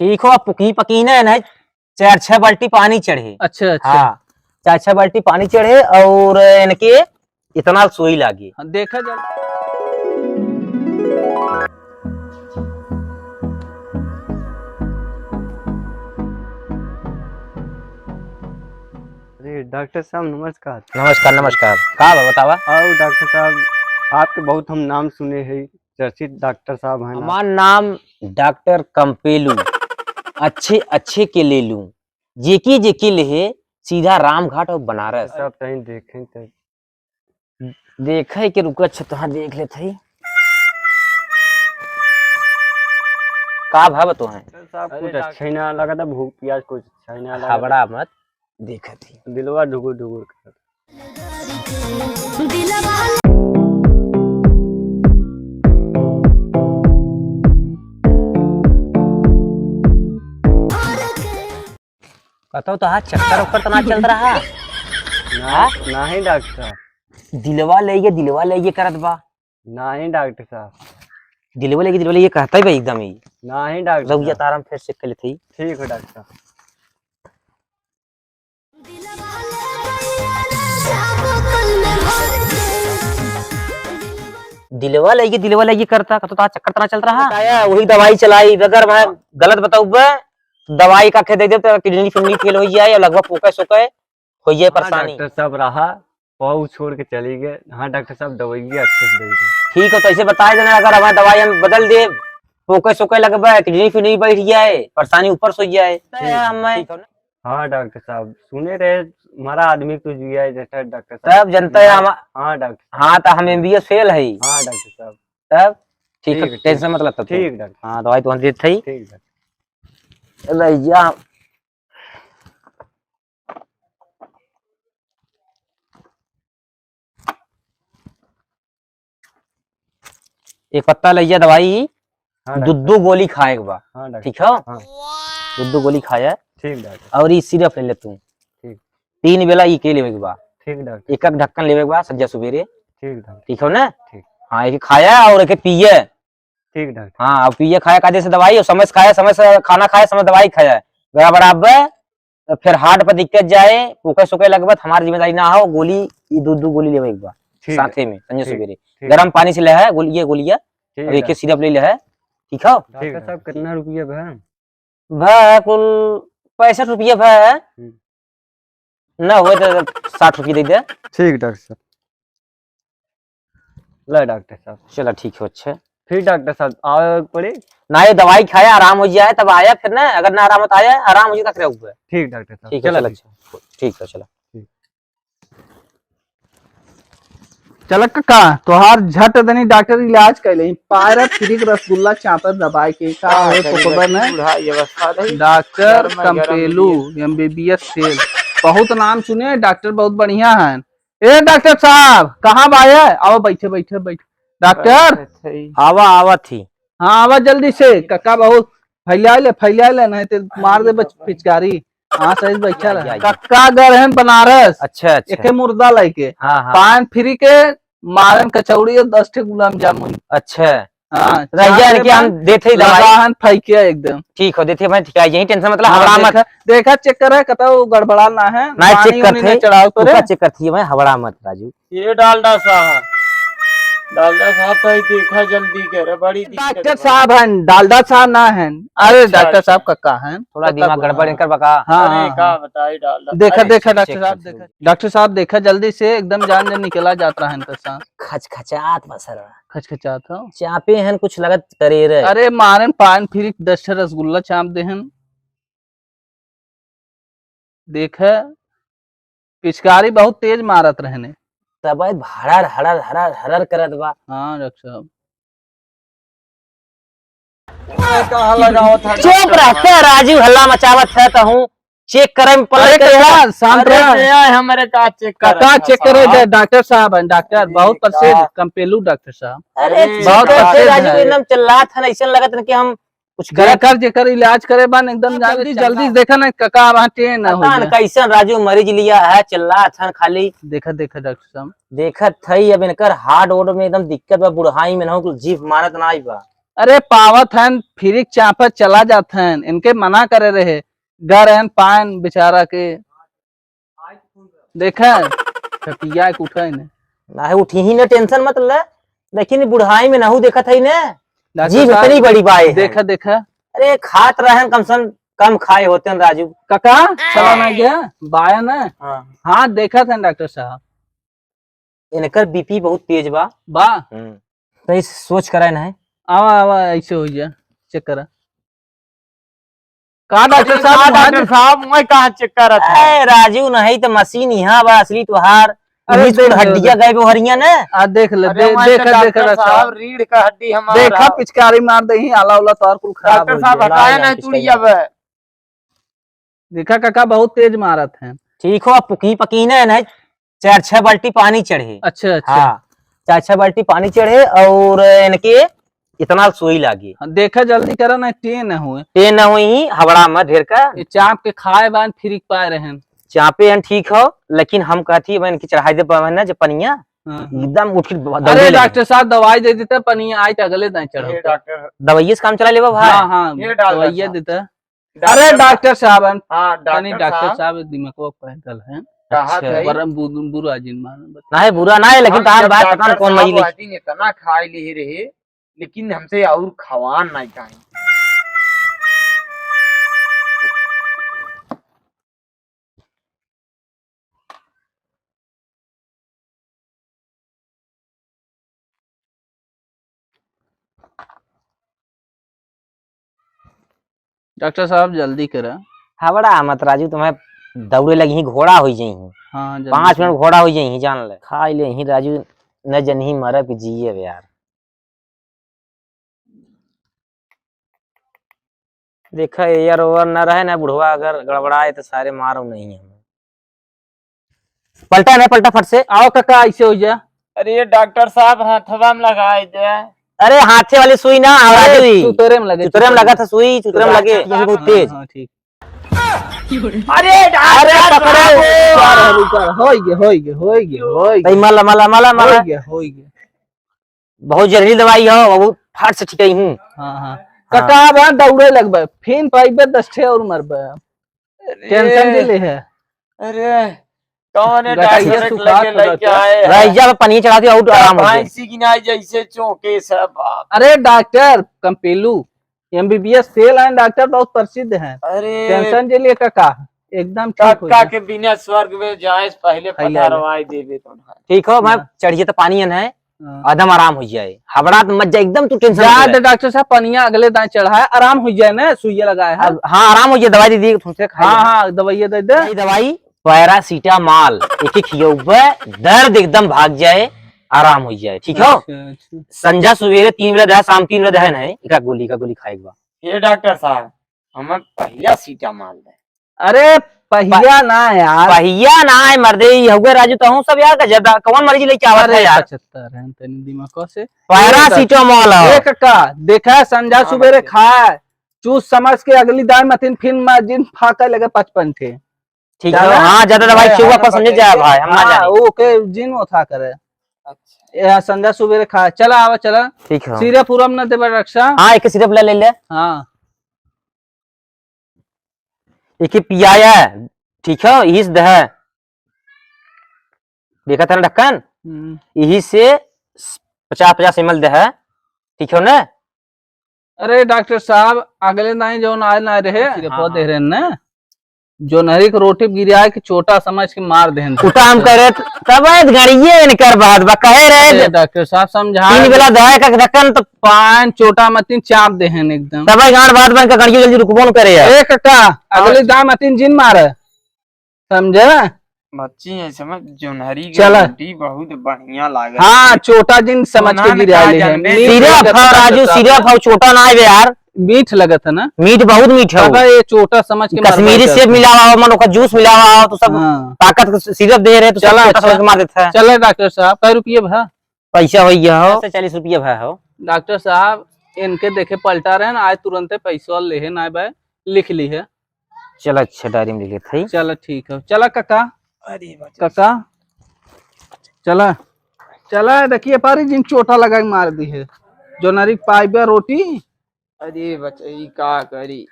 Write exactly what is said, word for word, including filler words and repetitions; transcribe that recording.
ठीक हो, अब पुकी पकी ना, नहीं, चार छह बाल्टी पानी चढ़े। अच्छा, अच्छा। हाँ, चार छह बाल्टी पानी चढ़े और इनके इतना सुई लागे। हाँ, देखा जाए। अरे, डॉक्टर साहब, नमस्कार। नमस्कार, नमस्कार। का बा, बतावा? और डॉक्टर साहब, आपके बहुत हम नाम सुने हैं, चर्चित डॉक्टर साहब हैं आप। हमार नाम डॉक्टर कंपेलू। अच्छे, अच्छे के ले लूं। जेकी, जेकी लेहे, सीधा रामघाट और बनारस। सब तहीं देखें तो। देखे के रुको, अच्छा, तोहार देख लेत हई। का भाव तोहे? डॉक्टर साहब, अरे कुछ डॉक्टर अच्छा ही ना लगा था, भूख प्यास कुछ अच्छा ही ना लगा था। हबड़ा मत, देखत ही। दिलवा ढुकुर ढुकुर करत। कतौ तोहार चक्कर उक्कर त ना चलत रहा? ना, हाँ? नहीं डॉक्टर साहब। दिलवा लेइगे, दिलवा लेइगे करत बा। नहीं डॉक्टर साहब। दिलवा लेइगे, दिलवा लेइगे कहत ही बा एकदम ही। नहीं डॉक्टर रउआ साहब। तारम फिर से कर लेत ही। ठीक है डॉक्टर साहब। दिलवा लेइगे, दिलवा लेइगे करता, कतौ तोहार चक्कर त ना चलत रहा? बताया, वही दवाई चलाई, अगर मैं गलत बताउबे, दवाई का खे दे दे, तो किडनी फिडनी फेल हो जाए, या लगभग पोके सोके हो जाए हाँ, परेशानी। डॉक्टर साहब रहा, पाँव छोड़ के चली गए। हाँ, डॉक्टर साहब, दवाई अच्छे से दे दे। ठीक हो, तो ऐसे बताए देना, अगर हमारे दवाई हम बदल दे, पोके सोके लगबे, किडनी फिडनी बैठ जाए, परेशानी ऊपर से हो जाए। ठीक है। हमें ठीक हो ना? हाँ, डॉक्टर साहब, सुने रहे, हमारा आदमी तो जिया है, जैसा डॉक्टर साहब। सब जनता है हाँ, हम। हाँ, डॉक्टर साहब। हाँ, तो हम एमबीबीएस फेल है। हाँ, डॉक्टर साहब। तब ठीक है, ठीक है, टेंशन ठीक। मत ला तब तो। ठीक, डॉक्टर। हाँ, दवाई तो हम देत हई। ठीक, डॉक्टर। ले जा। एक पत्ता ले जा दवाई, हाँ, दू, डॉक्टर। दू गोली खाए के बा। हाँ, डॉक्टर। ठीक है? हाँ। दू, दू गोली खाया। ठीक, डॉक्टर। और ई सिरप ले ले तू। ठीक। तीन बेला ई के लेवे के बा। ठीक, डॉक्टर। एक, एक ढक्कन लेवे के बा सज्जा सुबेरे। ठीक, डॉक्टर। ठीक हो ना? ठीक। हाँ, एक खाया और एक पिए। ठीक, डॉक्टर। हाँ, अब पिए खाए कायदे से दवाई, और समय से खाए, समय से खाना खाए, समय दवाई खाए। गड़बड़ाबे, तो फिर हार्ट पर दिक्कत जाए, पोके सोके लगबे, हमार जिम्मेदारी ना हो, गोली, ई दू, दू गोली लेवे एक बार, ठीक है। साथे में, संझा ठीक, सुबेरे। ठीक। गरम पानी से ले है, गोली, ये गोलिया, ठीक अब एक है। सिरप ले ले है, ठीक हो? ठीक है। डॉक्टर साहब, कितना रुपया भा? भा कुल पैंसठ रुपया भा है। हम्म। ना होए तो साठ रुपया दे दे। ठीक डॉक्टर साहब। ले डॉक्टर साहब। चला ठीक हो, अच्छा। फिर डॉक्टर साहब आवे के पड़ी? ना, ये दवाई खाया, आराम हो जाए, तब आया फिर ना, अगर ना आराम होता आया, आराम हो जाए, तब रहुआ। ठीक डॉक्टर साहब, ठीक है, चला चला, ठीक। अच्छा। ठीक है, चला। चला कक्का, तोहार झट दनी डॉक्टर इलाज कर ले। पायरा फ्री के रसगुल्ला चापत दबाए के का का होए करी कोकोबर बच्ची, ने? बुढ़ा ये अवस्था रही। डॉक्टर गरम गरम कंपेलू, दिए। एमबीबीएस फेल। बहुत नाम सुने, डॉक्टर बहुत बढ़िया है। ए डॉक्टर साहब, कहाँ बा ये? आओ बैठे, बैठे, बैठे। डॉक्टर, अच्छा, अच्छा, ई। आवा, आवा थी। हाँ, आवा जल्दी से। कक्का बहुत फैला ले, फैला ले, नहीं तो मार दे बच-, पिचकारी। हाँ, सही से बैठा रहे। या, या। कक्का गए हैं बनारस। अच्छा, अच्छा। एके मुर्दा लेके। हाँ, हाँ। पान फ्री के, मारन कचौड़ी और दस ठे गुलाब जामुन। अच्छा। हाँ, रह जाए चार कि हम ठे देते ही दवाई। लगा हन फैकिया एकदम। ठीक हो, देते भाई, ठीक है, यही टेंशन मतलब हाँ, हबड़ा मत। देखा, देखा, चेक करे, कतौ गड़बड़ा ना है, ना, पानी चेक उनी करते ना ही। चढ़ाव करे। रुका, चेक करते ही भाई, हबड़ा मत, राजू। ये डालडा साहब, डालडा साहब, कहीं देखा जल्दी करे, बड़ी दिक्कत डॉक्टर बा। साहब हैं, डालडा साहब ना हैं। अरे, अच्छा, डॉक्टर अच्छा। साहब कक्का हैं, थोड़ा कक्का दिमाग बोला गड़बड़ है। इनकर बका। हाँ, अरे, हाँ, का हाँ। बताई डालडा। देखा, अरे, देखा, चेक, डॉक्टर चेक साहब, करते देखा। डॉक्टर साहब, देखा जल्दी से, एकदम जान, जान निकला जात रहा है इनका सांस। खचखचात बा सरवा। खचखचात हो? चापे हन, कुछ लगत करे रे। अरे मारन पान फ्री दस ठे रसगुल्ला चाप देहन। देखे, पिचकारी बहुत तेज मारत रहने। तब भाई हड़र, हड़र, हड़र, हड़र करत बा। हाँ, डॉक्टर साहब। कहाँ लगावत है चुप डॉक्टर? रहते राजू, हल्ला मचावत है तो हूँ। चेक करे में पलट अरे के कका, शांत अरे रह। भैया, हमारे का चेक कका, करा? चेक करे, हाँ। डॉक्टर साहब हैं, डॉक्टर, अरे बहुत का? प्रसिद्ध कंपेलू डॉक्टर साहब। अरे अरे बहुत का? प्रसिद्ध राजू, है। एकदम चिल्लात है, ऐसा लगत है कि हम कुछ गलत जेकर, जेकर इलाज करे बा न, एकदम हाँ, जल्दी, चल, चल जल्दी रहा। देखा ना, कका वहाँ टेन ना पता हो न गया। कैसन राजू मरीज लिया है, चिल्लात है खाली। देखा, देखा डॉक्टर साहब। देखत है, अब इनकर हार्ट वार्ट में एकदम दिक्कत बा, बुढ़ाई में ना हो, जीभ मानत ना आई बा। अरे पावत हन, फिरिक चापत चला जात हन, इनके मना करे रहे, गा रहन पायन बेचारा के। देखा, छतिया के उठा ही नहीं। नाही उठी ही ना, tension मत ले, लेकिन बुढ़ाई में नहू देखत है ने, डॉक्टर जीभ साहब, इतनी बड़ी बाए है। देखा, देखा। अरे खात रहन, कम से कम खाए होते हैं राजू। काका, चला ना गया, बाया ना। हाँ। हाँ, देखत है डॉक्टर साहब। इनकर बीपी बहुत तेज बा। बा? हम्म। तो इस सोच कराए ना है। आवा, आवा, ऐसे हो जा, check करा। का डॉक्टर अरे साहब, का वहाँ डॉक्टर दे- साहब, मैं कहाँ check करत है? ए, राजू, नहीं तो मशीन यहाँ बा, असली तुहार। अरे उन्नीस देख कुल ले, हड्डियाँ देख। गए बोहरिया ने। आ, देख ले, अरे दे-, वहाँ देख, तो देख डॉक्टर रहा साहब, साहब। रीढ़ का हड्डी हमारा। देखा, पिचकारी मार दे ही, आला उला तोर कुल खराब डॉक्टर हो साहब, गया। हटाए ना, नहीं, नहीं, चुड़िया पिचकारी। बे। देखा काका, बहुत तेज मारत हैं। ठीक हो, अब पुकी पकी ना, नहीं, चार छह बाल्टी पानी चढ़े। अच्छा, अच्छा। हाँ, चार छह बाल्टी पानी चढ़े और इनके इतना सुई लागी। हाँ, देखा जल्दी करा ना, टे न हुए। टे न हुई ही, हवड़ा में ढेर का। ये चाप के खाए बाद फिर पाए रहन। चापे हन ठीक हो, लेकिन हम कहती है इनकी चढ़ाई दे पावे ना जब पनिया, हाँ, हाँ। एकदम उठ के ब-, अरे दौड़े लगे। डॉक्टर साहब दवाई दे देता, पनिया आज अगले दाएं चढ़ो। ये डॉक्टर दवाइये से काम चला लेबा भाई। हाँ, हाँ, ये डॉक्टर दवाइये साहब। देता। डॉक्टर अरे साहब। डॉक्टर साहब हैं। हाँ, तनी डॉक्टर डॉक्टर साहब। साहब दिमागवा पैदल हैं। कहा अच्छा। था ही। बड़ा बु-, बुरा जिन माने बता। नहीं, बुरा ना है, लेकिन हम तार जब बात पता डॉक्टर नहीं कौन साहब मजलिस। वह दिन इतना खाए लिए रहे, लेकिन हमसे और खवान नहीं खाए। डॉक्टर साहब, जल्दी करा। हबड़ा मत राजू, तुम्हें दौड़े लगी ही, घोड़ा हो जाई ही। हाँ, जल्दी पाँच करा। मिनट घोड़ा हो जाई ही, जान ले। खाई ले ही राजू, न जनही मरे कि जिए बे यार। देखा, एयर ओवर ना रहे ना, बुढ़वा अगर गड़बड़ाए तो सारे मारो नहीं हमें। पलटा ना, पलटा फट से। आओ काका, ऐसे हो जा। अरे डॉक्टर साहब, हाथवा में लगाए दे। अरे हाथे वाली सुई ना, आवाज अरे हुई। चुतरे में लगे, चुतरे में चुतरे लगा में। था सुई, चुतरे में लगे, हाँ, ये बहुत हाँ, तेज। हाँ, ठीक। अरे अरे डॉक्टर पकड़ो, साहब। रुका, रुका, होई गे, होई गे, होई गे, होई गे। भाई मला, मला, मला, मला। होई गे, होई गे। बहुत जहरीली दवाई हो, बहुत फट से ठीक ही हूँ। हाँ, हाँ। हाँ। काका, अब यहाँ दौड़े लगबे, फिन पाइबे दस ठे और मरबे। अरे। Tension दे ले है। अरे, कौन है गठिया डॉक्टर सुखात लेके हो लेके जाता है। आए हैं? रह जा, पानी चढ़ा दियो, और आराम हो जाए। भैंसी की नाई जैसे चौंके सब बाप। अरे डॉक्टर कंपेलू, M B B S fail हैं डॉक्टर, बहुत प्रसिद्ध हैं। अरे। Tension जे लिए काका, एकदम ठीक हो काका जाए। के बिना स्वर्ग में जाए से पहले पहले पधारवाई देवे तो ना। ठीक हो, मैं हाँ। चढ़िए तो पानी है, हाँ। एकदम आराम हो जाए। हबड़ा तो मत जा, एकदम तू tension जा मत ले। तो डॉक्टर साहब, पनिया अगले दाएं चढ़ा है, आराम हो जाए ना, सुइया लगाए है। अब, हाँ, आराम हो जाए, दवाई दे दी, तुमसे खा हाँ, ले। हाँ, दवाई दे दे। नहीं, दवाई पैरासीटामॉल, एक एक खियौबे, दर्द एकदम भाग जाए, आराम हो जाए, ठीक हो? अच्छा, अच्छा। संझा सुबेरे तीन बजे दे, शाम तीन बजे दे है नहीं, एक गोली, एक गोली खाए एक बार। ये डॉक्टर साहब, हमें पहिया सीटामॉल दे। अरे, पहिया प-, ना यार। पहिया ना है मर्दे, ई हउए राजू, तहूँ सब यार गजब, कौन मर्जी लेके आवत अरे, है यार? पचहत्तर है, तनी दिमाग से। पैरासीटामॉल है। ए काका, देखा, संझा हाँ, सुबेरे बच्चे। खा, चूस समझ के अगली दाई मतिन फिर मा-, जिन फाका लगे पचपन ठे। ठीक है, जाना? हाँ, ज्यादा दवाई अरे, चुआ हाँ, पर समझे पकड़ जाए के। भाई, हम ना हाँ, जाने। ओके, जिन ओथा करे। अच्छा। ए, हाँ, संझा सुबेरे खा, चला आवा, चला। ठीक है। सिरप उरप ना देबा रक्षा। हाँ, एक सिरप ले, ले ले। हाँ। एक पियाया, ठीक है, इस दह। देखा था ना ढक्कन? हम्म। यही से पचास, पचास M L दह, ठीक है ना? अरे डॉक्टर साहब, अगले दाई जौन आए ना रहे, सिर्फ हाँ, वो दे हाँ। रहे ना, जो नरी के रोटी गिराए के चोटा समझ के मार देहन। उता हम करे, तब गड़िए इनकर बात बा, कहे रहे अरे जे डॉक्टर साहब, समझा तीन दे। बेला दवाई का ढक्कन तो पान चोटा मतिन चाप देहन एकदम। तब गांड बात बन के गड़िए जल्दी रुकबो न करे यार। ए काका, अगले हाँ। दाई मतिन जिन मारे। समझे? बच्ची है समझ, जोन्हरी के चला। रोटी बहुत बढ़िया लागत हाँ, है। चोटा जिन समझ के गिरा ले है। जानबे मीठ सिरप लगत है, है, राजू, डॉक्टर साहब। सिरप है, चोटा ना आवे यार। मीठ लगत है ना? मीठ बहुत मीठ है। काका, ये चोटा समझ के कश्मीरी मारवाई सेब करते हैं। मिलावा हो, मन ओकर जूस मिलावा हो, तो सब हाँ। ताकत के सिरप दे रहे, तो सब चला, चोटा समझ अच्छा। के मार देता है। चला डॉक्टर साहब, कै रुपये भा? पैसा हो गया हो। चालीस रुपया भा हो। डॉक्टर साहब, इनके देखे पलटा रहे ना, आज तुरंते पैसा ले है ना भाई, लिख ली है। चला, अच्छा, डायरी में लिख लेते हैं। चला, ठीक है। चला, काका। अरे, बाप रे। काका, चला। चला, देखिए, पारी जिन चोटा लगा के मार दी है। जोनरी पाइबे रोटी। अरे बच्चा, ई का करी?